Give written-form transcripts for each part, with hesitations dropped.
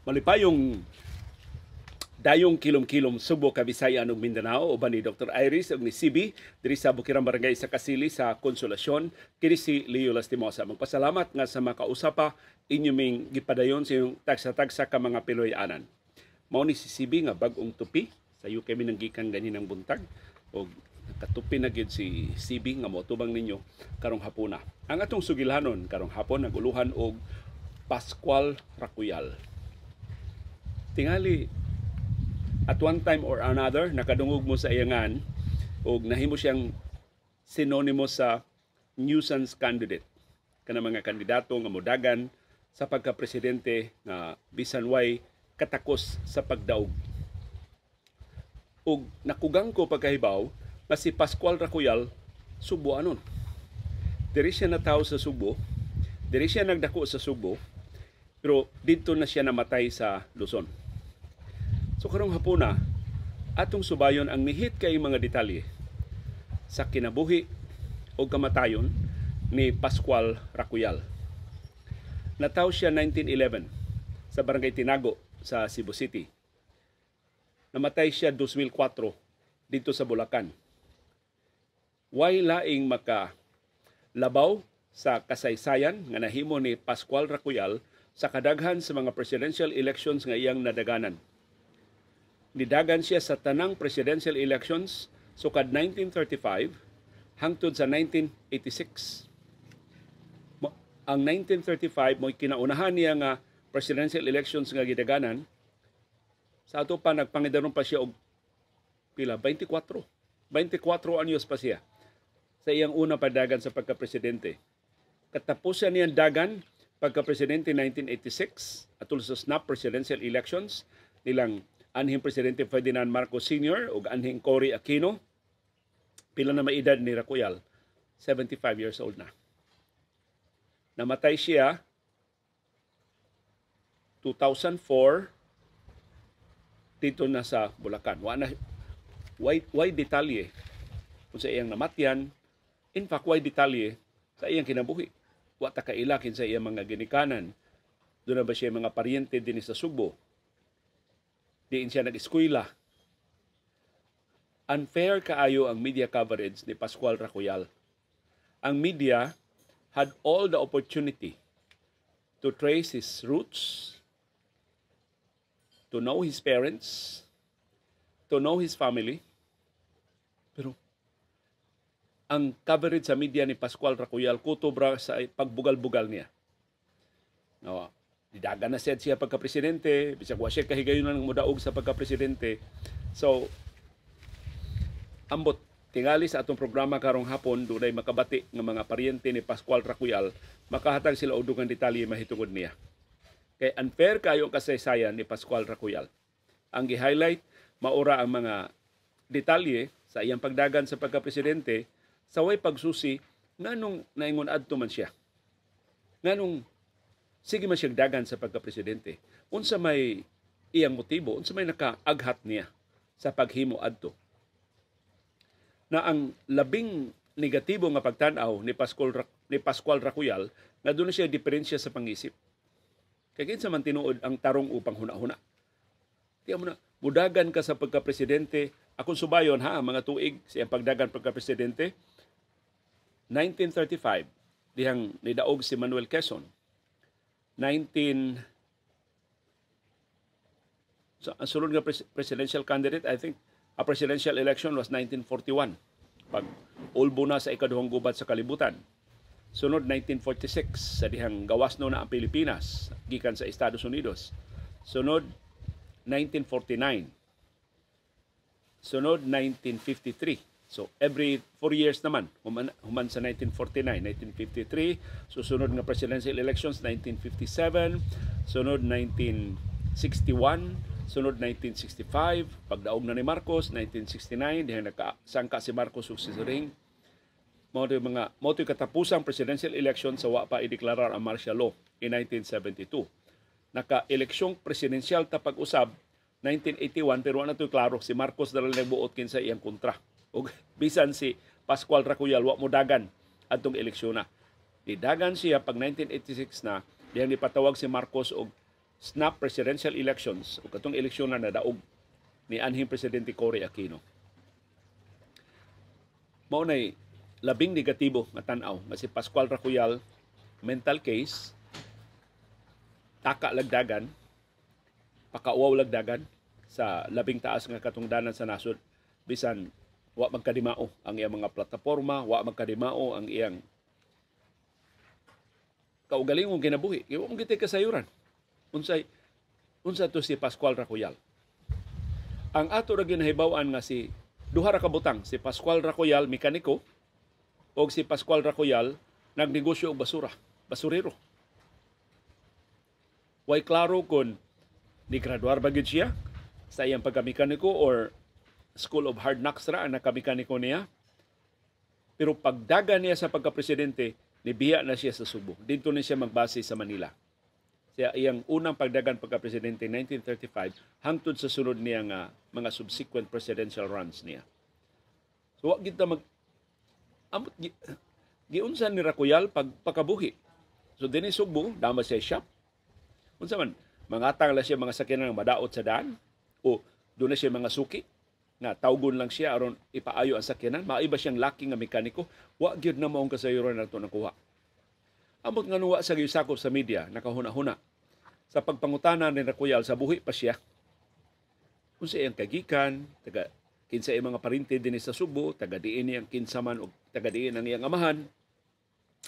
Malipayong dayong kilom-kilom, Subo, Kabisayan ug Mindanao, uban ni Dr. Iris ug ni CB diri sa Bukirang Barangay sa Kasili sa Consolacion. Kini si Leo Lastimosa. Magpasalamat nga sa makausapa inyo ming gipadayon sa inyong tagsa-tagsa ka mga Pinoy-anan. Mao ni si CB nga bag-ong tupi sa UK mi nang gikan ganinang buntag og nakatupi na gyud si CB nga moatubang ninyo karong hapuna. Ang atong sugilanon karong hapon naguluhan og Pascual Racuyal. Tingali at one time or another nakadungog mo sa iyangan og nahimo siyang sinonimo sa nuisance candidate, kana mga kandidato nga modagan sa pagka-presidente nga bisan way katakos sa pagdaog. Ug nakugang ko pagkahibaw nga si Pascual Racuyal Subuanon. Diri siya natawo sa Subo, diri siya nagdako sa Subo, pero didto na siya namatay sa Luzon. So karong hapuna, atong subayon ang nihit kay mga detalye sa kinabuhi o kamatayon ni Pascual Racuyal. Nataw siya 1911 sa Barangay Tinago sa Cebu City. Namatay siya 2004 dito sa Bulacan. Way laing maka labaw sa kasaysayan nga nahimo ni Pascual Racuyal sa kadaghan sa mga presidential elections nga iyang nadaganan. Nidagan siya sa tanang presidential elections sukad 1935 hangtod sa 1986. Ang 1935 mo'y kinaunahan niya nga presidential elections nga gidaganan. Sa ato pa nagpangidaron pa siya og pila, 24. 24 anyos pa siya sa iyang una padagan sa pagka-presidente. Katapusan niyang dagan pagka-presidente 1986 atol sa snap presidential elections nilang anhing Presidente Ferdinand Marcos Sr. ug anhing Cory Aquino. Pila na maedad ni Racuyal? 75 years old na. Namatay siya 2004 dito na sa Bulacan. Wa na way detalye kung sa iyang namatyan. In fact, way detalye sa iyang kinabuhi. Wa ta kaila kinsa iyang mga ginikanan. Doon na ba siya mga paryente dinhi sa Subo? Diin siya nag-eskwela? Unfair kaayo ang media coverage ni Pascual Racuyal. Ang media had all the opportunity to trace his roots, to know his parents, to know his family. Pero ang coverage sa media ni Pascual Racuyal kutob ra sa pagbugal-bugal niya. No, didagan na siya siya pagka-presidente, bisag wa siya kahigayon ng mudaog sa pagka-presidente. So, ambot tingali sa atong programa karong hapon dunay makabati nga mga paryente ni Pascual Racuyal, makahatag sila og dugang detalye mahitungod niya. Kay unfair kayo ang kasaysayan ni Pascual Racuyal. Ang gi-highlight maura ang mga detalye sa iyang pagdagan sa pagka-presidente sa way pagsusi nganong naingon adto man siya. Nganong sige man siya dagan sa pagka-presidente. Unsa may iyang motibo, unsa may nakaaghat niya sa paghimo adto. Na ang labing negatibo nga pagtan-aw ni Pascual Racuyal nga doon siya diferensya sa pangisip. Kay kinsa man tinuod ang tarong upang huna-huna? Tiyan mo na, mudagan ka sa pagka-presidente. Akong subayon ha, mga tuig sa iyang pagdagan pagka-presidente. 1935, dihang nidaog si Manuel Quezon. 19 So, ang sunod nga presidential candidate, I think, a presidential election was 1941. Pag ulbo na sa ikaduhang gubat sa kalibutan. Sunod 1946 sa dihang gawas no na ang Pilipinas gikan sa Estados Unidos. Sunod 1949. Sunod 1953. So every 4 years naman human sa 1949, 1953, susunod nga presidential elections 1957, sunod 1961, sunod 1965, pagdaog na ni Marcos 1969 dihang nakasangka si Marcos ug si Siring. Mao to'y katapusang presidential election sa wa pa ideklarar ang martial law in 1972. Naka-eleksyong presidensyal ta pag-usab 1981, pero wa na to'y klaro, si Marcos na lang nagbuot kinsa iyang kontra. Ug bisan si Pascual Racuyal wa mo dagan adtong eleksyon na. Nidagan siya pag 1986 na dihang nipatawag si Marcos og snap presidential elections o katong eleksyon na nadaog ni anhing presidente Cory Aquino. Mao nay labing negatibo nga tan-aw nga si Pascual Racoyal mental case, taka lagdagan, pakauwaw lagdagan sa labing taas nga katungdanan sa nasod, bisan wa magkadimao ang iyang mga plataporma, wa magkadimao ang iyang kaugalingong kinabuhi. Kaya wa man kasayuran unsay unsa to si Pascual Racoyal. Ang ato ra ginahibaw-an nga si duha ra ka butang, si Pascual Racoyal mekaniko o si Pascual Racoyal nagnegosyo og basura, basurero. Way klaro kung ni-graduar ba gyud siya sa iyang pagkamekaniko or School of Hard Knocks ra ang nakamekaniko niya. Pero pagdaga niya sa pagkapresidente, nibiya na siya sa Subo. Dito na siya magbase sa Manila. Siya iyang unang pagdagan pagka-presidente 1935 hangtod sa sunod niya nga mga subsequent presidential runs niya. So wa gid ta mag amot giunsa ni Racoyal pag pakabuhi. So dinhi Sugbo, dama siya shop. Unsa man mangatang lang siya mga sakyanan nga madaot sa daan o doon na siya mga suki nga tawgon lang siya aron ipaayo ang sakyanan. Maiba siyang laki nga mekaniko. Wa gyud na maong kasayuran nato nakuha. Amot nga nuwa sa gisakop sa media, nakahuna-huna sa pagpangutana ni Racoyal sa buhi pa siya. Kung sa iyang kagikan, taga kinsa iyang mga parente dinhi sa Subo, taga diin niyang kinsa man og taga diin ang iyang amahan,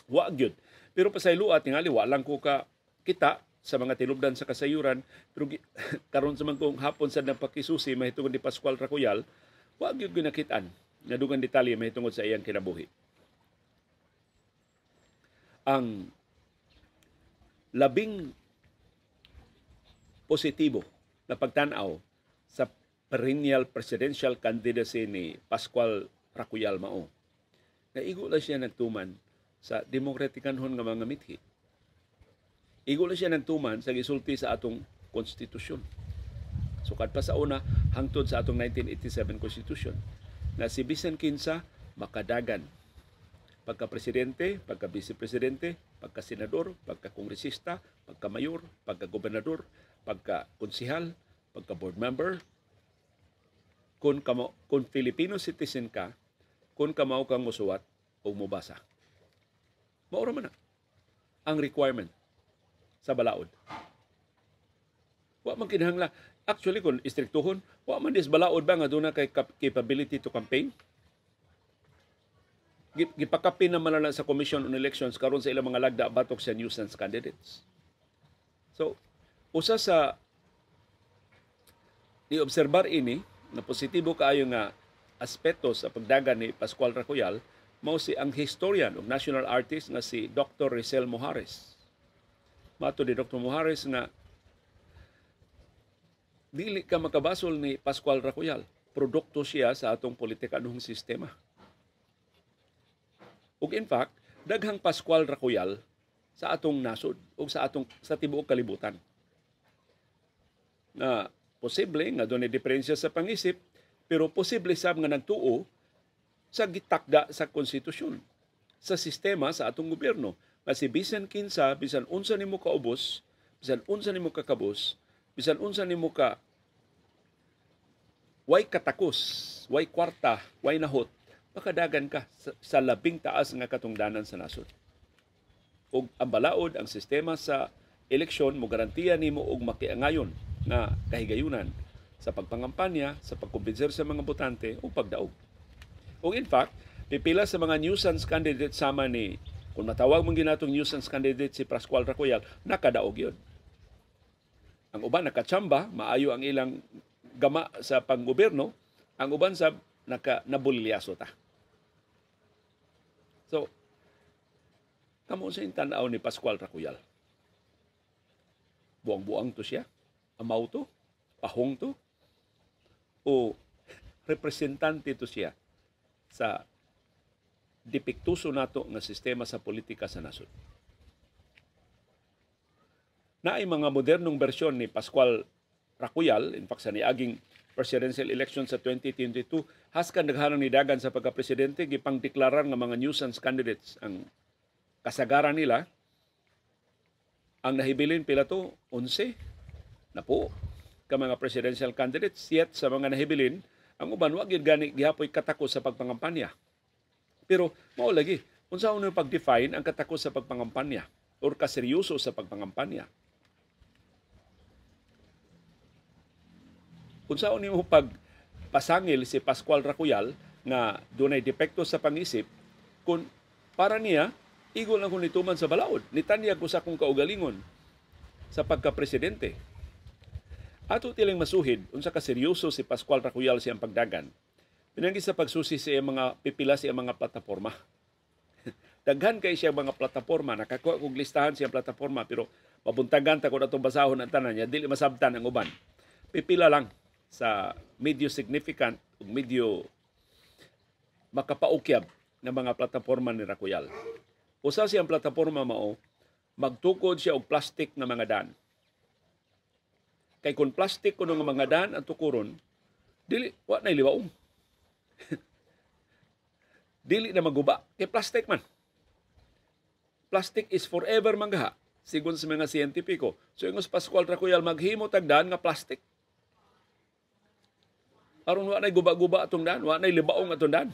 wa gyud. Pero pasayloa tingali wa lang ko ka kita sa mga tinubdan sa kasayuran, pero karon sa man kung hapon sa napakisusi mahitungod ni Pascual Racoyal, wa gyud ginakitaan nga dugang detalye mahitungod sa iyang kinabuhi. Ang labing positibo na pagtan-aw sa perennial presidential candidacy ni Pascual Racoyal mao na igo lang siya nagtuman sa demokratikanhon nga mga mithi. Igo lang siya nagtuman sa gisulti sa atong konstitusyon. Sukad pa sa una hangtod sa atong 1987 Constitution na si bisan kinsa makadagan pagka-presidente, pagka-vice-presidente, pagka-senador, pagka-kongresista, pagka-mayor, pagka-gobernador, pagka-konsihal, pagka-board member. Kung kamo, kung Filipino citizen ka, kung kamao kang musuwat o mubasa. Maura man na ang requirement sa balaod. Wa man kinahangla. Actually, kung istriktuhon, wa man dis balaod ba nga doon na kay capability to campaign? Gipakapin naman lang sa Commission on Elections karon sa ilang mga lagda batok sa nuisance candidates. So, usa sa ni-obserbar ini na positibo kaayo nga aspeto sa pagdagan ni Pascual Racoyal mao si ang historian ug national artist nga si Dr. Rizel Mojares. Mato ni Dr. Mojares nga dili ka makabasol ni Pascual Racoyal. Produkto siya sa atong politikanong sistema. Ug in fact, daghang Pascual Racoyal sa atong nasod ug sa atong sa tibuok kalibutan. Na posible nga dunay diferensya sa pangisip, pero posible sab nga nagtuo sa gitakda sa konstitusyon, sa sistema sa atong gobyerno. Kasi bisan kinsa, bisan unsa nimo kaubos, bisan unsa nimo kakabos, bisan unsa nimo ka way katakos, way kwarta, way nahot, makadagan ka sa labing taas nga katungdanan sa nasod. Ug ang balaod, ang sistema sa eleksyon mo garantiya nimo og makiangayon nga kahigayunan sa pagpangampanya, sa pagkumbinser sa mga botante o pagdaog. Ug in fact, pipila sa mga nuisance candidate sama ni, kung matawag mong ginatong nuisance candidate si Pascual Racoyal, nakadaog yun. Ang uban nakachamba, maayo ang ilang gama sa panggobyerno, ang uban sa naka nabulilyaso ta. So, kamo sa tan-aw ni Pascual Racoyal? Buang-buang to siya? Amaw to? Pahong to? O representante to siya sa depektuso nato nga sistema sa politika sa nasod? Naay mga modernong bersyon ni Pascual Racoyal, in fact sa niaging presidential election sa 2022, haskan naghanang ni dagan sa pagka-presidente, gipangdeklarar nga mga nuisance candidates ang kasagaran nila. Ang nahibilin pila to, 11 Napo ka mga presidential candidates, yet sa mga nahibilin, ang uban wa gyud gani gihapoy katakos sa pagpangampanya. Pero mao lagi, unsa uno pag-define ang katakos sa pagpangampanya or kaseryoso sa pagpangampanya? Unsa nimo pagpasangil si Pascual Racoyal nga dunay depekto sa pangisip kung para niya igo lang kung nituman sa balaod, nitanyag ko sa akong kaugalingon sa pagka-presidente? Ato tilang masuhid unsa ka seryoso si Pascual Racoyal siyang pagdagan. Pinanggi sa pagsusi sa iyang mga pipila sa iyang mga plataporma. Daghan kay siya mga plataporma, nakakuha kog listahan siyang plataporma pero mabuntagan ta kung atong basahon ang tanan niya, dili masabtan ang uban. Pipila lang sa medyo significant ug medyo makapaukyab nga mga plataporma ni Racoyal. Usa siyang plataporma mao magtukod siya og plastic nga mga daan. Kay kung plastic kuno nga mga daan ang tukuron, dili wa nay liwaong. Dili na maguba kay plastic man. Plastic is forever manggaha sigon sa mga siyentipiko. So ingos Pascual Racoyal maghimo tag daan nga plastic. Aron wa nay guba-guba atong daan, wa nay libaong atong daan.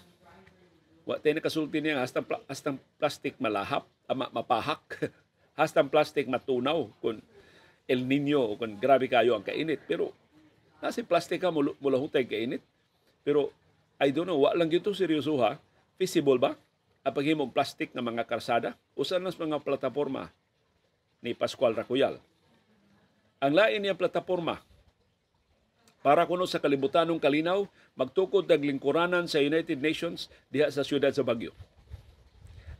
Wa tay nakasulti niya hastang plastic malahap, ama mapahak. Hastang plastic matunaw kung El Nino o kung grabe kayo ang kainit. Pero nasi plastic ka mulahutay kainit. Pero I don't know, wa lang gyud to seryoso ha. Feasible ba ang paghimog plastic ng mga karsada? Usa na sa mga plataporma ni Pascual Racoyal. Ang lain niyang plataporma, para kuno sa kalibutanong kalinaw, magtukod og lingkuranan sa United Nations diha sa siyudad sa Baguio.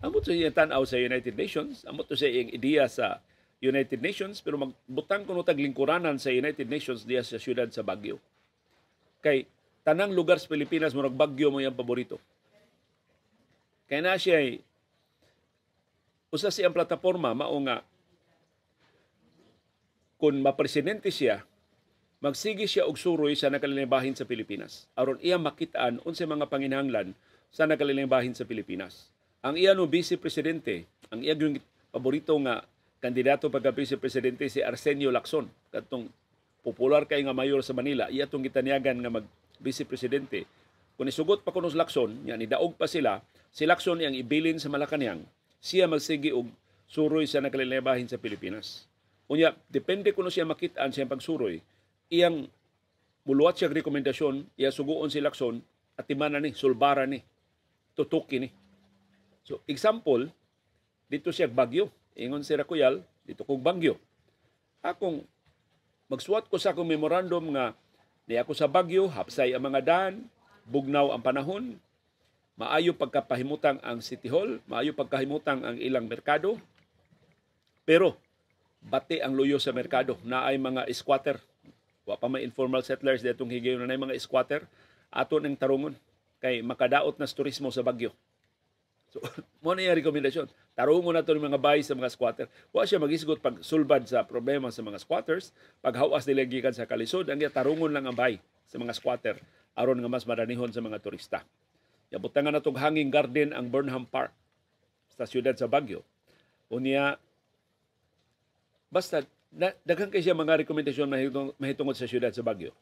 Amot sa iyang tan-aw sa United Nations, amot sa iyang ideya sa United Nations, pero magbutang kuno tag lingkuranan sa United Nations diha sa siyudad sa Baguio. Kay tanang lugar sa Pilipinas murag Baguio mo iyang paborito. Kay na siya ay usa siyang plataporma mao nga kung mapresidente siya, magsige siya og suroy sa nakalilaing sa Pilipinas aron iya makitaan unsay mga panginahanglan sa nakalilaing sa Pilipinas. Ang iya no vice presidente, ang iya gyud paborito nga kandidato pagka vice presidente si Arsenio Lacson, kadtong popular kay nga mayor sa Manila, iya tong gitanyagan nga mag vice presidente. Kung isugot pa kuno si Lacson, nya nidaog pa sila, si Lacson iyang ibilin sa Malacañang, siya magsige og suroy sa nakalilaing sa Pilipinas. Unya, depende kuno siya makitaan siyang pagsuroy, iyang muluwat siya rekomendasyon, iya suguon si Lacson, at timana ni, sulbara ni, tutuki ni. So, example, dito siya Baguio. Ingon si Racoyal, dito kong Baguio. Akong magsuwat ko sa akong memorandum nga ni ako sa Baguio, hapsay ang mga daan, bugnaw ang panahon, maayo pagkapahimutang ang City Hall, maayo pagkahimutang ang ilang merkado, pero bati ang luyo sa merkado, naay mga squatter. Wa pa may informal settlers ditong higayon na mga squatter, ato ng tarungon kay makadaot na sa turismo sa Baguio. So, mo na yung rekomendasyon. Tarungon na ito ng mga bahay sa mga squatter. Wa siya magisgot pag sulbad sa problema sa mga squatters, paghawas nila gikan sa kalisod, ang tarungon lang ang bahay sa mga squatter aron nga mas madanihon sa mga turista. Yabutangan na itong hanging garden ang Burnham Park sa siyudad sa Baguio. Unya, basta daghan kay siya mga rekomendasyon mahitungod sa siyudad sa Baguio.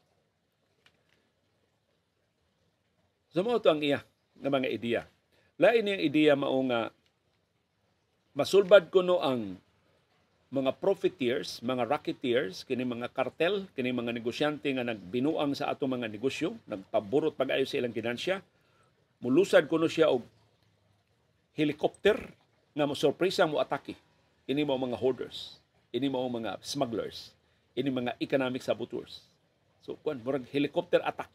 So mao to ang iya nga mga ideya. Lain niyang ideya mao nga masulbad kuno ang mga profiteers, mga racketeers, kini mga kartel, kini mga negosyante nga nagbinuang sa atong mga negosyo, nagpaburot pag-ayo sa ilang ginansya. Mulusad kuno siya og helicopter nga mo sorpresa mo atake. Ini mao mga hoarders, ini mao mga smugglers, ini mga economic saboteurs. So kuan murag helicopter attack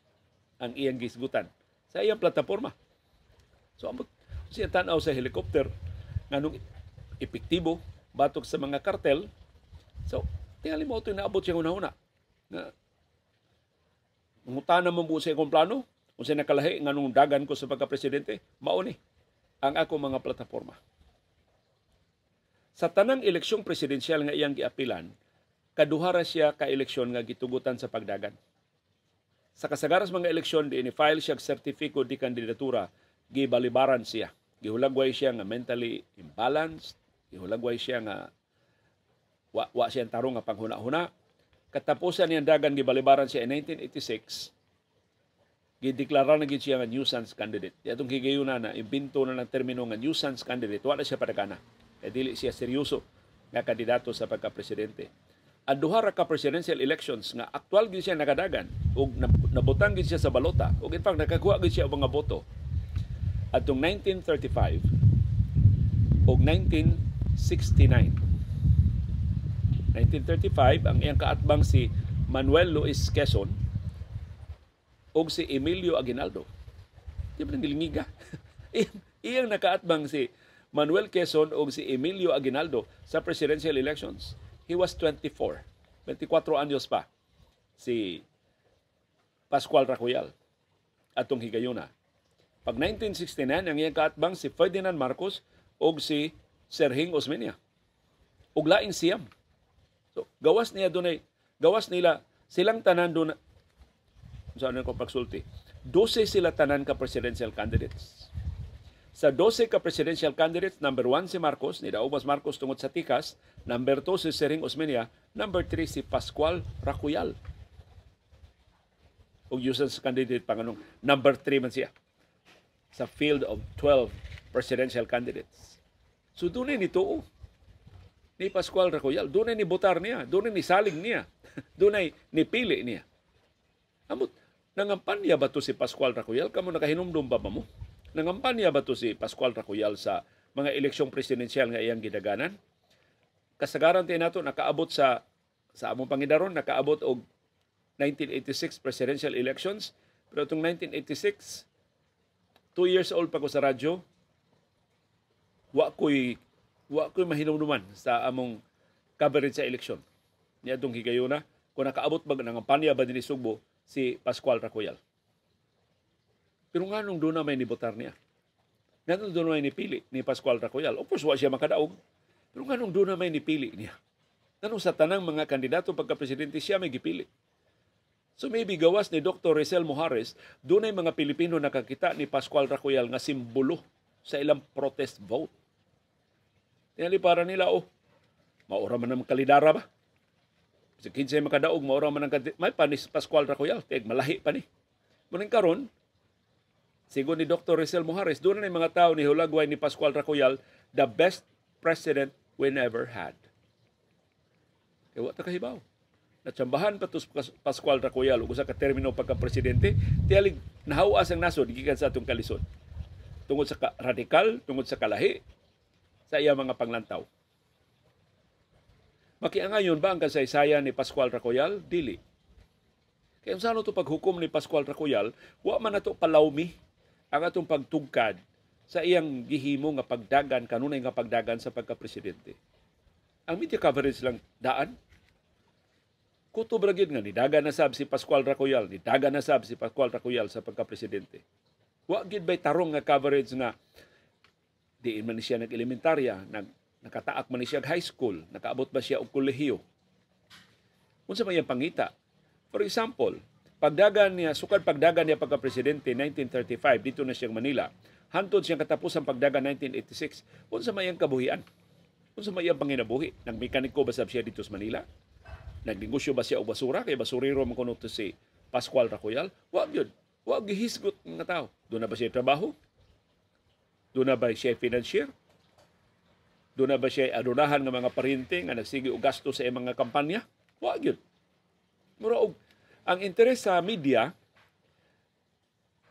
ang iyang gisgutan sa iyang plataporma. So amot siya tan-aw sa helicopter nganong epektibo batok sa mga kartel. So tingali mo ito naabot siya una-una. Na mangutana man buo sa akong plano, kung siya nakalahi nganong dagan ko sa pagka-presidente, mao ni ang ako mga plataporma. Sa tanang eleksyong presidensyal nga iyang giapilan, kaduhara siya ka eleksyon nga gitugutan sa pagdagan. Sa kasagaras mga eleksyon, di ini-file siya sertifiko di kandidatura, gibalibaran siya. Gihulagway siya nga mentally imbalanced, gihulagway siya nga wa siya tarong nga panghuna-huna. Katapusan niyang dagan, gibalibaran siya in 1986, gideklara na gid siya nga nuisance candidate. Di atong higayuna na imbento na ng termino nga nuisance candidate, wala siya padagana. Kay dili siya seryoso nga kandidato sa pagka-presidente. Ang duha ra ka presidential elections nga aktual gid siya nakadagan ug nabutang gid siya sa balota ug in fact nakakuha gid siya og mga boto atong 1935 ug 1969. 1935, ang iyang kaatbang si Manuel Luis Quezon og si Emilio Aguinaldo. Di ba gilingiga? Iyang nakaatbang si Manuel Quezon og si Emilio Aguinaldo sa presidential elections. He was 24. 24 anyos pa si Pascual Racoyal atong higayuna. Pag 1969, ang iyang kaatbang si Ferdinand Marcos og si Serhing Osmeña. Og laing siyam. So, gawas niya dunay gawas nila silang tanan doon sa ano ko pagsulti. 12 sila tanan ka presidential candidates. Sa 12 ka presidential candidates, number 1 si Marcos, ni Daubas Marcos tungod sa tikas, number 2 si Sering Osmeña, number 3 si Pascual Racoyal. Ug useless candidate pa nganong number 3 man siya sa field of 12 presidential candidates. So dunay ni tuo ni Pascual Racoyal, dunay ni botar niya, dunay ni salig niya, dunay ni pili niya. Amot, nangampanya ba to si Pascual Racoyal? Kamo nakahinumdum ba ba mo? Nangampanya ba to si Pascual Racoyal sa mga eleksyong presidensyal nga iyang gidaganan? Kasagaran tayo nato nakaabot sa among pangidaron, nakaabot og 1986 presidential elections. Pero itong 1986, 2 years old pa ko sa radyo, wa ko'y mahinumduman sa among coverage sa eleksyon. Niadtong higayuna, kung nakaabot ba, nangampanya ba dinhi Sugbo si Pascual Racoyal. Pero nganong doon na may nibotar niya? Nganong doon may nipili ni Pascual Racoyal? Of course, wa siya makadaog. Pero nganong doon na may nipili niya? Nganong sa tanang mga kandidato pagka-presidente, siya may gipili? So maybe gawas ni Dr. Rizel Mojares, dunay mga Pilipino nakakita ni Pascual Racoyal nga simbolo sa ilang protest vote. Tingali para nila, oh, maura man ang kalidara ba? Sa kinsay makadaog, maura man ang may panis Pascual Racoyal, tig malahi pa ni. Muning karon, sigon ni Dr. Rizel Mojares, doon na mga tao ni hulagway ni Pascual Racoyal, the best president we never had. Kaya wa ta kahibaw. Natsambahan pa to Pascual Racoyal ug usa ka termino pagka-presidente, tiyalig nahawas ang nasod gikan sa atong kalisod. Tungod sa radikal, tungod sa kalahi sa iya mga panglantaw. Makiangayon ba ang kasaysayan ni Pascual Racoyal? Dili. Kaya unsa to paghukom ni Pascual Racoyal, wa man nato palawmi ang atong pagtugkad sa iyang gihimo nga pagdagan, kanunay nga pagdagan sa pagka-presidente. Ang media coverage lang daan. Kutob ra gyud nga nidagan na sab si Pascual Racoyal, nidagan na sab si Pascual Racoyal sa pagka-presidente. Wa gid bay tarong nga coverage nga diin man ni siya nag-elementarya, nakataak man ni siya high school, nakaabot ba siya og kolehiyo. Unsa man iyang pangita? For example, pagdagan niya, sukad pagdagan niya pagka-presidente 1935 dito na siyang Manila, hantod siyang katapusang pagdagan 1986, unsa man iyang kabuhian? Unsa man iyang panginabuhi? Nagmekaniko ba sab siya dito sa Manila? Nagnegosyo ba siya og basura? Kay basurero man kuno to si Pascual Racoyal? Wa gyud. Wa gihisgot nga tao. Doon na ba siya trabaho? Doon na ba siya financier? Doon na ba siya adunahan nga mga paryente nga nagsige og gasto sa iyang mga kampanya? Wa gyud. Mura og ang interes sa media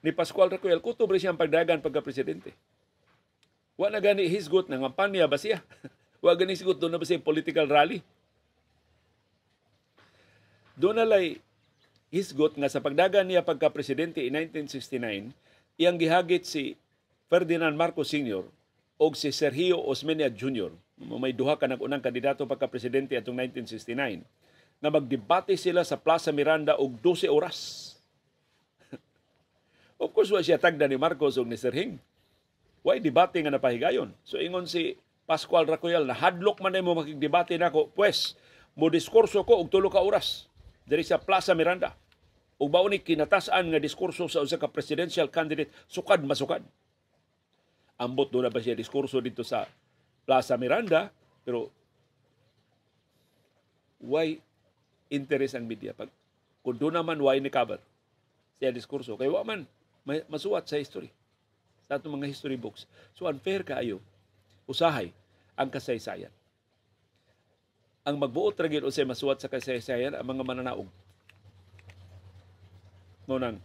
ni Pascual Racoyal, kutob ra siyang pagdagan pagka-presidente. Wa na gani hisgot na kampanya ba siya? Wa gani hisgot doon na ba siya political rally? Doon na lay hisgot nga sa pagdagan niya pagka-presidente in 1969, iyang gihagit si Ferdinand Marcos Sr. og si Sergio Osmeña Jr. May duha ka nag-unang kandidato pagka-presidente atong 1969 nga magdebate sila sa Plaza Miranda og 12 oras. Of course, wa siya tagda ni Marcos og ni Serhing. Way debate nga napahigayon. So ingon si Pascual Racoyal, na hadlok man mo makigdebate nako, pues mo diskurso ko og 3 ka oras diri sa Plaza Miranda. Ug mao ni kinatas-an nga diskurso sa usa ka presidential candidate sukad masukad. Ambot doon na ba siya diskurso dito sa Plaza Miranda, pero why Interest ang media. Pag kung doon naman why ni cover siya diskurso kay wa man masuwat sa history sa atong mga history books. So unfair kaayo usahay ang kasaysayan. Ang magbuot ra gyud unsay masuwat sa kasaysayan ang mga mananaog. Mao nang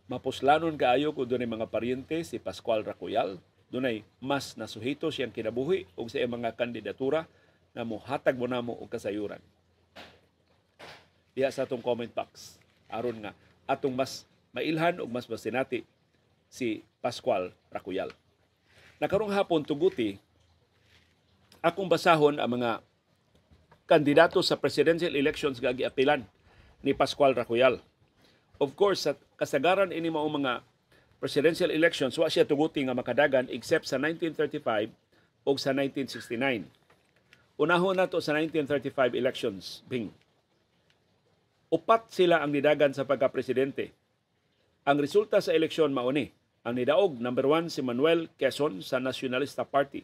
mapuslanon kaayo kung dunay mga paryente si Pascual Racoyal, dunay mas nasuhito siyang kinabuhi og sa iyang mga kandidatura na mohatag mo namo og kasayuran. Diha sa atong comment box aron nga atong mas mailhan og mas masinati si Pascual Racoyal. Na karong hapon, tuguti akong basahon ang mga kandidato sa presidential elections nga giapilan ni Pascual Racoyal. Of course, sa kasagaran ini mao mga presidential elections, wa siya tuguti nga makadagan except sa 1935 o sa 1969. Unahon nato sa 1935 elections, Bing. Upat sila ang nidagan sa pagka-presidente. Ang resulta sa eleksyon mao ni. Ang nidaog, number 1 si Manuel Quezon sa Nacionalista Party.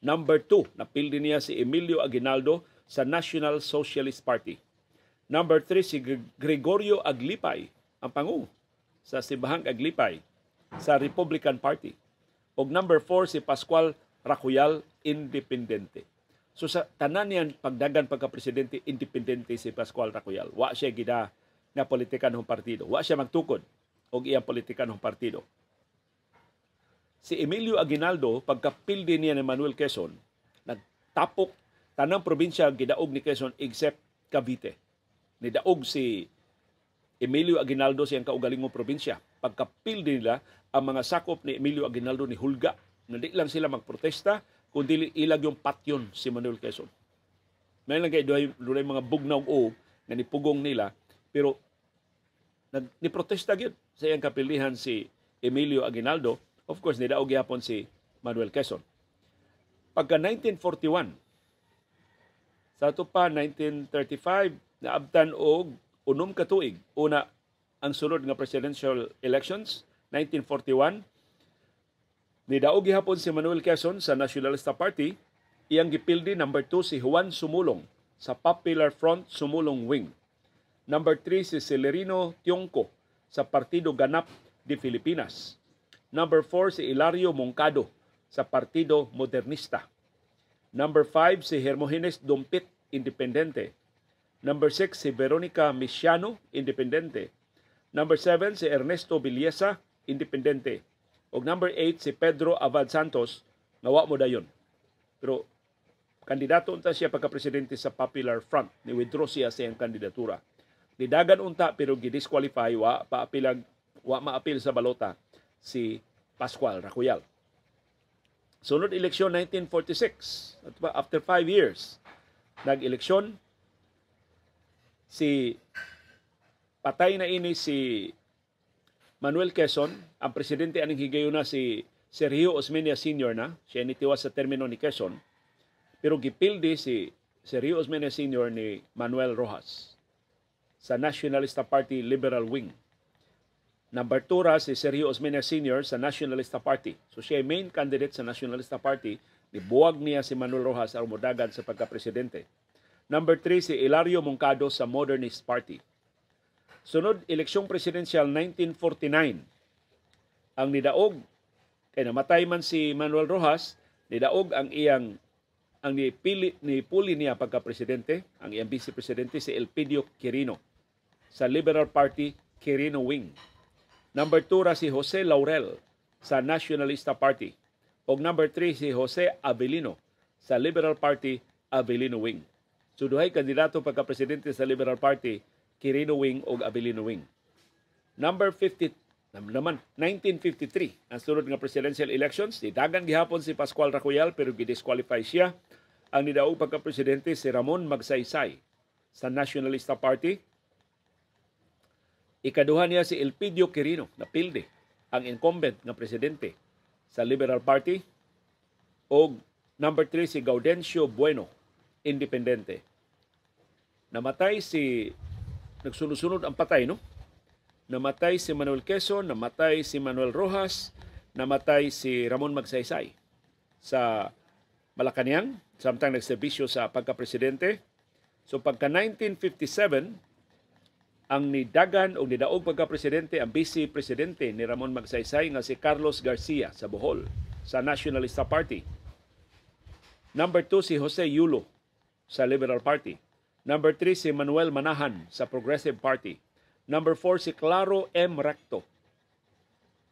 Number 2, napildi niya si Emilio Aguinaldo sa National Socialist Party. Number 3 si Gregorio Aglipay, ang pangu sa Simbahang Aglipay sa Republican Party. Og number 4 si Pascual Racoyal, independente. So sa tanan niyan pagdagan pagka-presidente, independente si Pascual Racoyal. Wa siya gida nga politikanhong partido. Wa siya magtukod og iyang politikanhong partido. Si Emilio Aguinaldo, pagkapildi niya ni Manuel Quezon, nagtapok tanang probinsya gidaog ni Quezon except Cavite. Nidaog si Emilio Aguinaldo siyang kaugalingong probinsya. Pagkapildi nila, ang mga sakop ni Emilio Aguinaldo ni hulga. Nga di lang sila magprotesta, kundi ilag yung patyon si Manuel Quezon. May lang kay dunay mga bugnaw o nga nipugong nila, pero niprotesta gyud sa iyang kapildihan si Emilio Aguinaldo. Of course, nidaog gihapon si Manuel Quezon. Pagka 1941, sa ato pa 1935, naabtan og 6 ka tuig. Una, ang sunod nga presidential elections, 1941, nidaog gihapon si Manuel Quezon sa Nacionalista Party. Iyang gipildi number 2 si Juan Sumulong sa Popular Front Sumulong Wing. Number 3 si Celerino Tiongco sa Partido Ganap de Filipinas. Number 4 si Hilario Moncado sa Partido Modernista. Number 5 si Hermogenes Dumpit, independente. Number 6 si Veronica Misiano, independente. Number 7 si Ernesto Villeza, independente. Og number 8 si Pedro Abad Santos, nga wa mo dayon. Pero kandidato unta siya pagka-presidente sa Popular Front. Ni-withdraw siya sa iyang kandidatura. Nidagan unta pero gidisqualify, wa paapilag, wa maapil sa balota si Pascual Racoyal. Sunod eleksyon 1946, after 5 years, nag-eleksyon si patay na ini si Manuel Quezon, ang presidente aning higayuna si Sergio Osmeña Sr. na, siya nitiwas sa termino ni Quezon, pero gipildi si Sergio Osmeña Sr. ni Manuel Rojas sa Nacionalista Party Liberal Wing. Number 2 ra si Sergio Osmeña Sr. sa Nacionalista Party. So siya ay main candidate sa Nacionalista Party, nibuwag niya si Manuel Rojas aron modagan sa pagka-presidente. Number 3 si Hilario Moncado sa Modernist Party. Sunod, eleksyong presidensyal 1949. Ang nidaog, kay namatay man si Manuel Rojas, nidaog ang iyang ang nipili ni puli niya pagka-presidente, ang iyang vice-presidente si Elpidio Quirino sa Liberal Party Quirino Wing. Number 2 ra si Jose Laurel sa Nacionalista Party. Og number 3 si Jose Avelino sa Liberal Party Avelino Wing. So duhay kandidato pagka-presidente sa Liberal Party, Quirino Wing og Avelino Wing. Number 50 naman, 1953, ang sunod nga presidential elections, nidagan gihapon si Pascual Racoyal pero gidisqualify siya. Ang nidaog pagka-presidente si Ramon Magsaysay sa Nacionalista Party. Ikaduha niya si Elpidio Quirino, napildi ang incumbent nga presidente sa Liberal Party. Og number 3 si Gaudencio Bueno, independente. Namatay si, nagsunod-sunod ang patay, no? Namatay si Manuel Quezon, namatay si Manuel Rojas, namatay si Ramon Magsaysay sa Malacanang, samtang nagserbisyo sa pagka-presidente. So pagka 1957, ang nidagan o nidaog pagka-presidente ang vice presidente ni Ramon Magsaysay nga si Carlos Garcia sa Bohol sa Nacionalista Party. Number 2 si Jose Yulo sa Liberal Party. Number 3 si Manuel Manahan sa Progressive Party. Number 4 si Claro M. Recto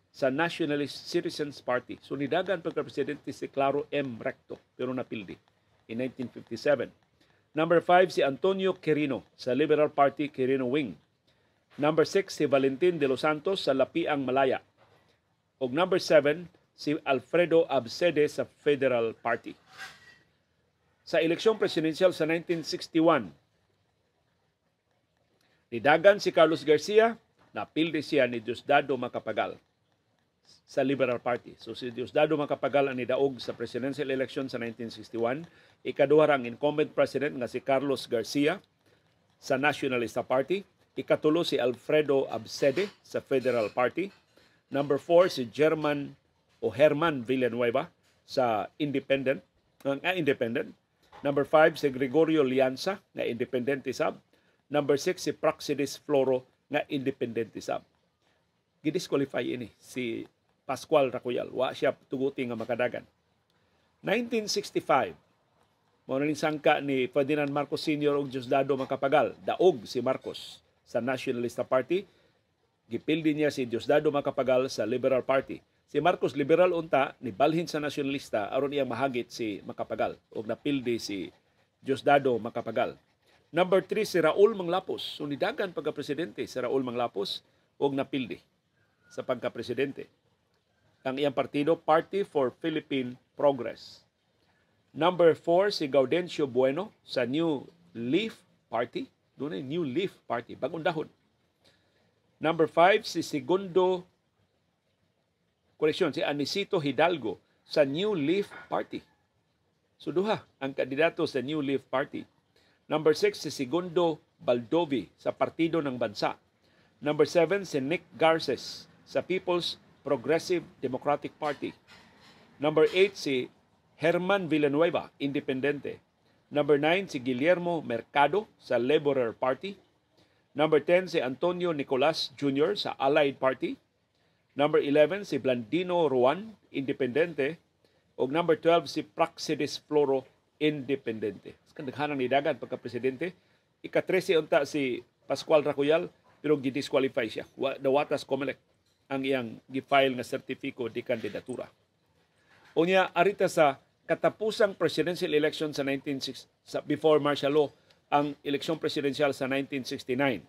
sa Nationalist Citizens Party. So nidagan pagka-presidente si Claro M. Recto pero napildi in 1957. Number 5 si Antonio Quirino sa Liberal Party Quirino Wing. Number 6 si Valentin de los Santos sa Lapiang Malaya. Ug number 7 si Alfredo Abcede sa Federal Party. Sa eleksyon presidensyal sa 1961, nidagan si Carlos Garcia, napildi siya ni Diosdado Macapagal sa Liberal Party. So si Diosdado Macapagal ang nidaog sa presidential election sa 1961. Ikaduha ang incumbent president nga si Carlos Garcia sa Nacionalista Party. Ikatulo si Alfredo Abcede sa Federal Party. Number 4 si German o Herman Villanueva sa Independent, nga Independent. Number 5 si Gregorio Lianza nga independente sab. Number 6 si Praxedis Floro nga independente sab. Gidisqualify ini si Pascual Racoyal. Wa siya tuguti nga makadagan. 1965, mao na sangka ni Ferdinand Marcos Sr. ug Diosdado Macapagal. Daog si Marcos sa Nationalista Party. Gipildi niya si Diosdado Macapagal sa Liberal Party. Si Marcos liberal unta, nibalhin sa nationalista aron iyang mahagit si Macapagal ug napildi si Diosdado Macapagal. Number 3 si Raul Manglapus. So nidagan pagka-presidente si Raul Manglapus ug napildi sa pagka-presidente. Ang iyang partido, Party for Philippine Progress. Number 4 si Gaudencio Bueno sa New Leaf Party. Doon ay New Leaf Party, bagong dahon. Number 5 si Segundo, koreksyon, si Anicito Hidalgo sa New Leaf Party. So duha ang kandidato sa New Leaf Party. Number 6 si Segundo Baldovi sa Partido ng Bansa. Number 7 si Nick Garces sa People's Progressive Democratic Party. Number 8 si Herman Villanueva, independente. Number 9 si Guillermo Mercado sa Laborer Party. Number 10 si Antonio Nicolas Jr. sa Allied Party. Number 11 si Blandino Ruan, independente. Ug number 12 si Praxedis Floro, independente. Kadaghanan ni dagan pagka-presidente. Ika-13 unta si Pascual Racoyal pero gidisqualify siya. Dawatas COMELEC ang iyang gi-file nga sertifiko de kandidatura. Unya arita sa katapusang presidential election sa 19 sa before martial law, ang eleksyon presidensyal sa 1969.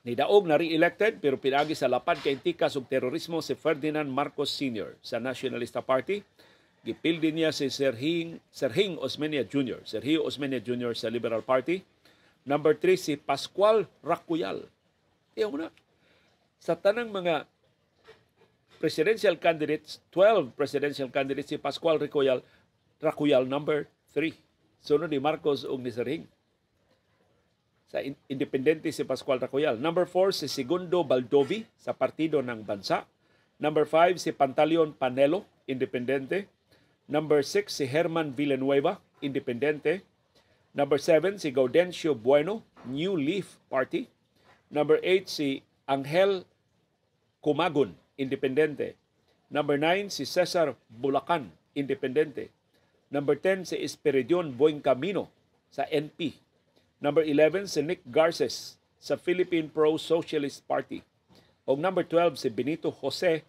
Nidaog na re-elected pero pinaagi sa lapad kay tikas og terorismo si Ferdinand Marcos Sr. sa Nationalista Party. Gipildi niya si Serhing Osmeña Jr. Sergio Osmeña Jr. sa Liberal Party. Number 3 si Pascual Racoyal. Tiyaw na. Sa tanang mga presidential candidates, 12 presidential candidates, si Pascual Racoyal number 3. Sunod ni Marcos ug ni Serhing. Sa independente si Pascual Racoyal. Number 4 si Segundo Baldovi sa Partido ng Bansa. Number 5 si Pantaleon Panelo, independente. Number 6 si Herman Villanueva, independente. Number 7 si Gaudencio Bueno, New Leaf Party. Number 8 si Angel Cumagun, independente. Number 9 si Cesar Bulacan, independente. Number 10 si Esperidion Buencamino sa NP. Number 11 si Nick Garces sa Philippine Pro-Socialist Party. O number 12 si Benito Jose,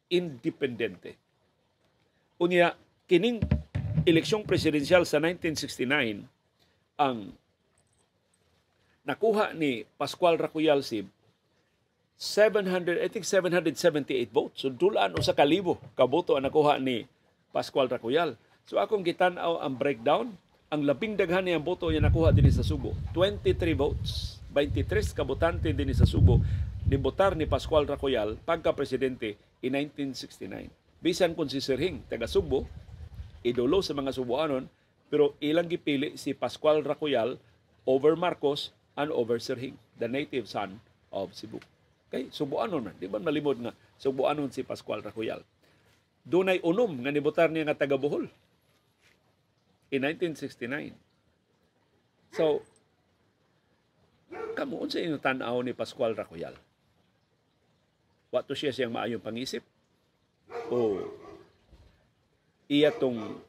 independente. Unya, kining eleksyong presidensyal sa 1969, ang nakuha ni Pascual Racoyal si 700, I think 778 votes. So dulaan usa ka libo kaboto ang nakuha ni Pascual Racoyal. So akong gitan-aw ang breakdown, ang labing daghan niyang boto niya nakuha dinhi sa Subo, 23 votes. 23 kabotante dinhi sa Subo nibotar ni Pascual Racoyal pagka-presidente in 1969. Bisan kung si Serhing taga Subo, idolo sa mga Subuanon, pero ilang gipili si Pascual Racoyal over Marcos and over Serhing, the native son of Cebu. Okay, Subuanon man, di ba malimod nga Subuanon si Pascual Racoyal. Dunay unom nga nibotar niya nga taga Bohol in 1969. So, kamo, unsa inyong tan-aw ni Pascual Racoyal? Wa to siya siyang maayong pangisip? O iya tong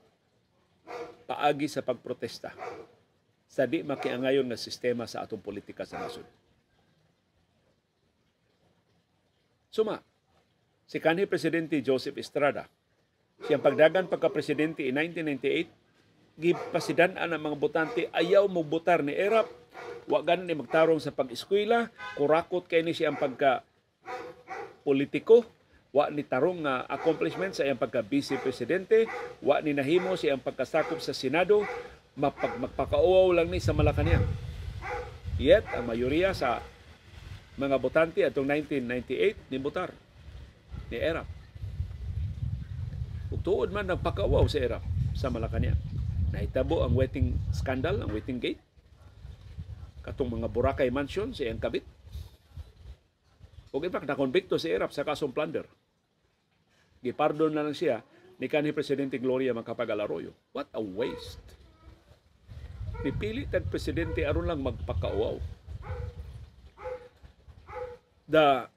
paagi sa pagprotesta sa di makiangayon nga sistema sa atong politika sa nasod? Suma, si kanhi Presidente Joseph Estrada, siyang pagdagan pagka-presidente in 1998, gipasidan-an ang mga botante ayaw mo botar ni Erap, wa ganin ni magtarong sa pag-eskwela, kurakot kay ni siyang pagka-politiko, wa ni tarong nga accomplishment sa iyang pagka-vice presidente, wa ni nahimo sa iyang pagkasakop sa Senado, magpakauaw lang ni sa Malacañang. Yet, ang mayoriya sa mga botante atong 1998 ni botar ni Erap. Ug tuod man nagpakauaw si Erap sa Malacañang. Nahitabo ang wedding scandal, ang wedding gate. Katong mga Boracay mansion sa iyang kabit. Ug in fact, nakonbikto si Erap sa kasong plunder. Gipardon na lang siya ni kanhi Presidente Gloria Macapagal Arroyo. What a waste. Nipili tag presidente aron lang magpakauaw. The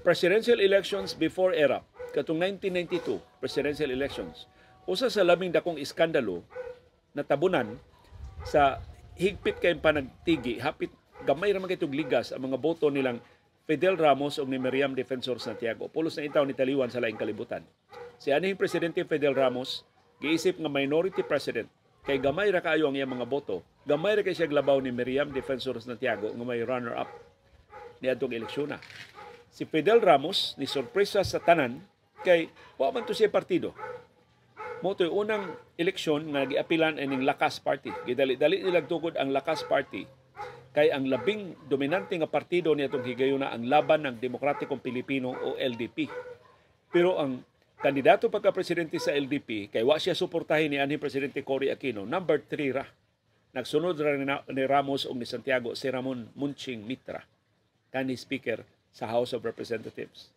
presidential elections before Erap, katong 1992 presidential elections, usa sa labing dakong iskandalo natabunan sa higpit kayong panagtigi, hapit gamay ra man kay ligas ang mga boto nilang Fidel Ramos ug ni Miriam Defensor Santiago. Pulos na itaw ni taliwan sa laing kalibutan. Si anhing Presidente Fidel Ramos giisip nga minority president kay gamay ra kaayo ang iyang mga boto. Gamay ra kay siya glabaw ni Miriam Defensor Santiago nga may runner-up niadtong eleksyon na. Si Fidel Ramos ni sorpresa sa tanan kay wa man to siya partido. Mo to'y unang eleksyon nga giapilan ining Lakas Party. Gidali-dali nilang tukod ang Lakas Party kay ang labing dominante nga partido niadtong higayuna ang Laban ng Demokratikong Pilipino o LDP. Pero ang kandidato pagka-presidente sa LDP kay wa siya suportahin ni anhing Presidente Cory Aquino, number 3 ra. Nagsunod ra ni Ramos ug ni Santiago si Ramon Munching Mitra, kanhi speaker sa House of Representatives.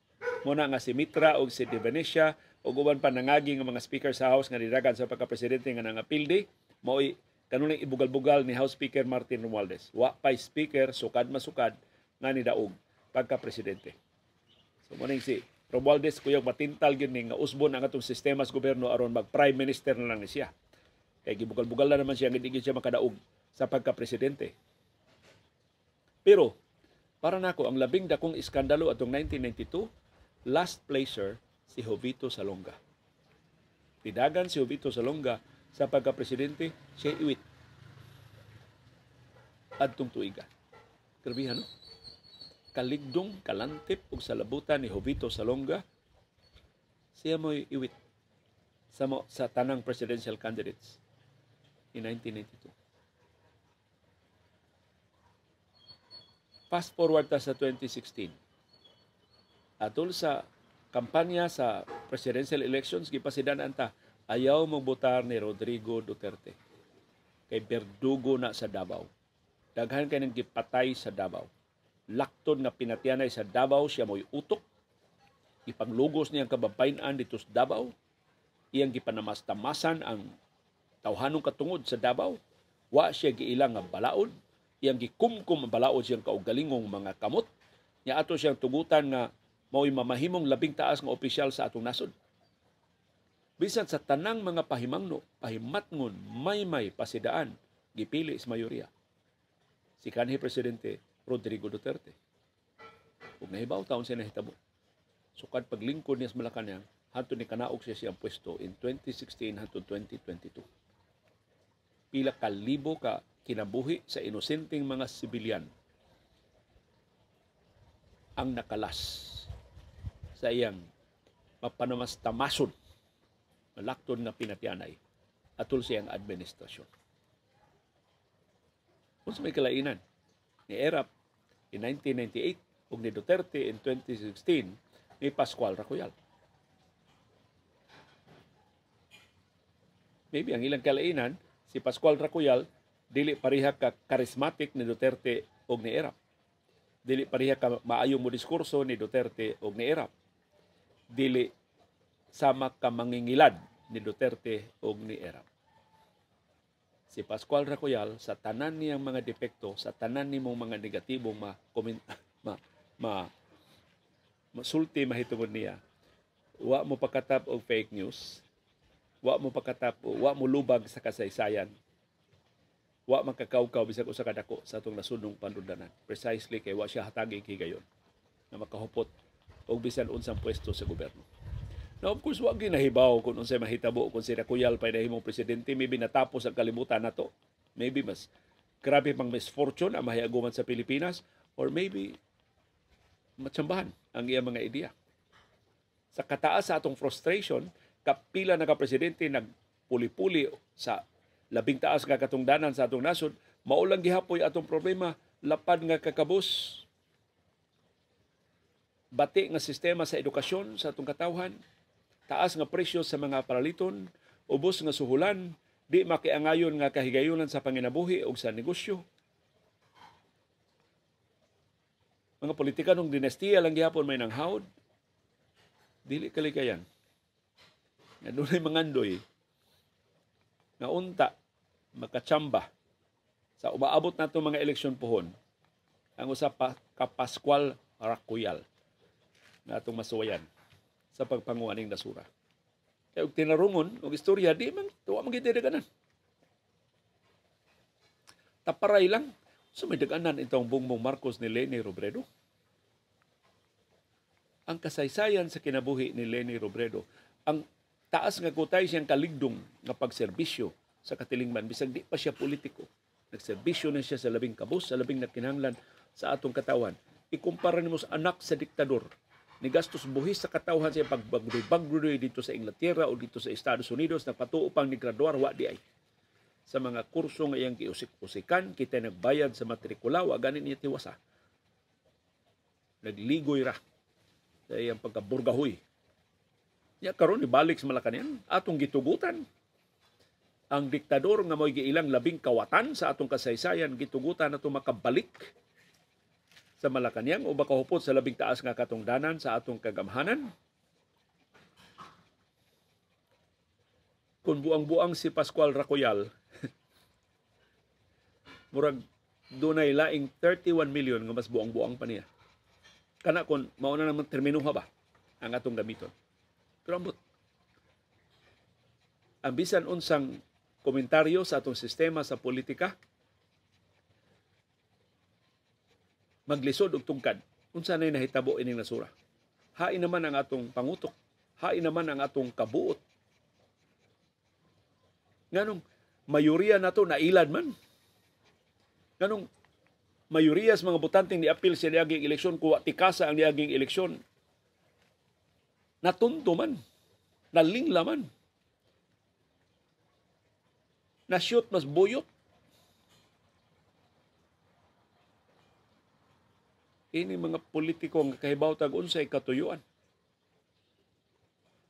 Muna nga si Mitra og si De Venecia ug uban pa nangagi nga mga speaker sa House nga nidagan sa pagka-presidente nga nangapildi, mao'y kanunay ibugal-bugal ni House Speaker Martin Romualdez. Wa pay speaker, sukad masukad, nga nidaog pagka-presidente. So muning si Romualdez kuyog matintal gyud ni nga usbon ang atong sistema sa gobyerno aron mag-prime minister na lang ni siya. Kay gibugal-bugal na naman siya, hindi gyud siya makadaog sa pagka-presidente. Pero para nako ang labing dakong iskandalo atong 1992, last placer si Jovito Salonga. Tidagan si Jovito Salonga sa pagka-presidente, siya iwit adtong tuiga. Grabe, no? Kaligdong, kalantip ug salabutan ni Jovito Salonga, siya mo'y iwit sa tanang presidential candidates in 1992. Fast forward ta sa 2016. Atol sa kampanya sa presidential elections, gipasidan ta, ayaw mong ni Rodrigo Duterte. Kay berdugo na sa Davao. Daghan kay nang gipatay sa Davao. Lakton nga pinatyanay sa Davao, siya mo'y utok. Ipanglugos niyang kababayan dito sa Davao. Iyang gipanamastamasan ang tawhanong katungod sa Davao. Wa siya giilang nga balaod. Iyang gikumkum ang balaod siyang kaugalingong mga kamot. Nya ato siyang tugutan nga mao'y mamahimong labing taas nga opisyal sa atong nasod. Bisan sa tanang mga pahimangno, pahimatngon, maymay, pasidaan, gipili sa mayoriya si kanhi Presidente Rodrigo Duterte. Ug nahibaw taon siya nahitabo. Sukad paglingkod niya sa Malacañang, hantod ni kanaog siya siyang pwesto in 2016 hantod 2022. Pila ka libo ka kinabuhi sa inosenteng mga sibilyan ang nakalas sa iyang mapanamastamason, malakton nga pinatyanay atol siyang administrasyon. Unsa may kalainan ni Erap in 1998 ug ni Duterte in 2016 ni Pascual Racoyal? Maybe ang ilang kalainan, si Pascual Racoyal dili pareha ka charismatic ni Duterte ug ni Erap. Dili pareha ka maayong mo diskurso ni Duterte ug ni Erap. Dili sama ka mangingilad ni Duterte ug ni Erap. Si Pascual Racoyal, sa tanan niyang mga depekto, sa tanan nimong mga negatibong ma, ma, ma, masulti mahitungod niya, wa mo pakatap og fake news, wa mo pakatap, wa mo lubag sa kasaysayan, wa makakawkaw bisag usa ka dako sa atong nasudnong panudlanan. Precisely kay wa siya hatagi higayon na makahupot og bisan unsang pwesto sa gobyerno. Now, of course, wa ginahibaw kung unsay mahitabo kung si Racoyal pa nahimong presidente. Maybe natapos ang kalibutan nato. Maybe mas grabe pang misfortune ang mahiaguman sa Pilipinas, or maybe matsambahan ang iyang mga ideya. Sa kataas sa atong frustration, kapila na ka presidente nagpuli-puli sa labing taas nga katungdanan sa atong nasod, mao lang gihapoy atong problema, lapad nga kakabus, bati nga sistema sa edukasyon sa atong katawhan, taas nga presyo sa mga paraliton, ubos nga suhulan, di makiangayon nga kahigayonan sa panginabuhi o sa negosyo. Mga politikanong dinastiya lang gihapon may nanghawd, dili kalikayan. Nga dunay mangandoy nga unta makachamba sa umaabot nato mga eleksyon pohon ang usa pa ka Pascual Racoyal na atong masuwayan sa pagpanguaning nasura. Kaya og tinarungon og istorya, di man tuwa man gid daganan. Taparay lang so may daganan itong Bongbong Marcos ni Leni Robredo. Ang kasaysayan sa kinabuhi ni Leni Robredo, ang taas nga kutay siyang kaligdong nga pagserbisyo sa katilingban bisag di pa siya politiko. Nagserbisyo na siya sa labing kabus, sa labing nakinahanglan sa atong katawan. Ikumpara nimo sa anak sa diktador. Ni gastos buhis sa katawhan sa pagbagdoy-bagdoy dito sa Inglaterra o dito sa Estados Unidos, nagpatuo pang ni graduar wa di ay. Sa mga kurso nga iyang giusik-usikan, kita nagbayad sa matrikula, wa ganin niya tiwasa. Nagligoy ra sa iyang pagkaburgahoy. Ya karon ibalik sa Malacañang atong gitugutan ang diktador nga mo'y giilang labing kawatan sa atong kasaysayan, gitugutan nato makabalik sa Malacañang o makahupot sa labing taas nga katungdanan sa atong kagamhanan. Kung buang-buang si Pascual Racoyal, murag dunay laing 31 million nga mas buang-buang pa niya. Kana kung mauna naman terminuha ba ang atong gamiton. Pero ambot, ang bisan unsang komentaryo sa atong sistema sa politika, maglisod og tungkad unsa nay nahitabo ining nasura. Hain naman ang atong pangutok, hain naman ang atong kabuot. Nganong mayoriya nato nailad man. Nganong mayoriya sa mga botanteng niapil sa niaging eleksyon, kuwa tikasa ang niaging eleksyon, natunto man, nalingla man, na-shoot mas buyot. Ini mga politiko nga kahibaw tag unsay katuyuan.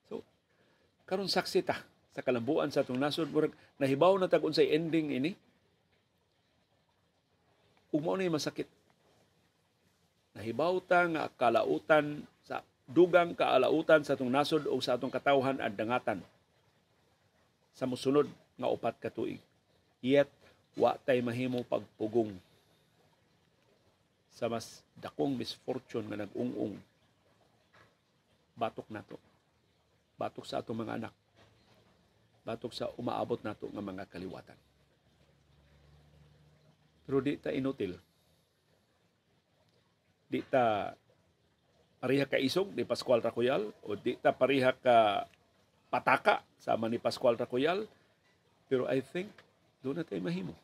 So, karon saksi ta sa kalambuan sa atong nasod, murag nahibaw na tag unsay ending ini. Ug mao nay masakit. Nahibaw ta nga kalautan sa dugang kaalautan sa atong nasod o sa atong katawhan at dangatan sa mosunod nga 4 ka tuig. Yet wa tay mahimo pagpugong sa mas dakong misfortune nga nag-ung-ung batok nato, batok sa atong mga anak, batok sa umaabot nato nga mga kaliwatan. Pero di ta inutil, di ta pareha ka isog ni Pascual Racoyal o di ta pareha ka pataka sama ni Pascual Racoyal, pero I think doon na tayo mahimo.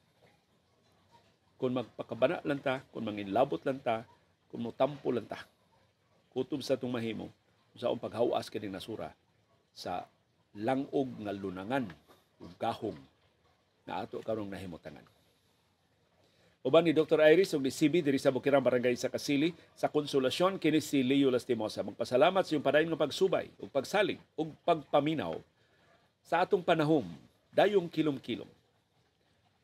Kung magpakabana lang ta, kung manginlabot lang ta, kung motampo lang ta, kutob sa itong mahimo, sa akong paghawas kining nasura sa langog nga lunangan ug gahom na ato karong nahimutangan. Uban ni Dr. Iris ug ni CB diri sa Bukirang Barangay sa Kasili sa Konsolasyon, kini si Leo Lastimosa. Magpasalamat sa iyong padayon nga pagsubay ug pagsalig ug pagpaminaw sa atong panahom dayong kilom-kilom.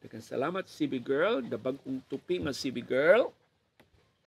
Daghang salamat, CB Girl, dabag-ong tupi nga CB Girl.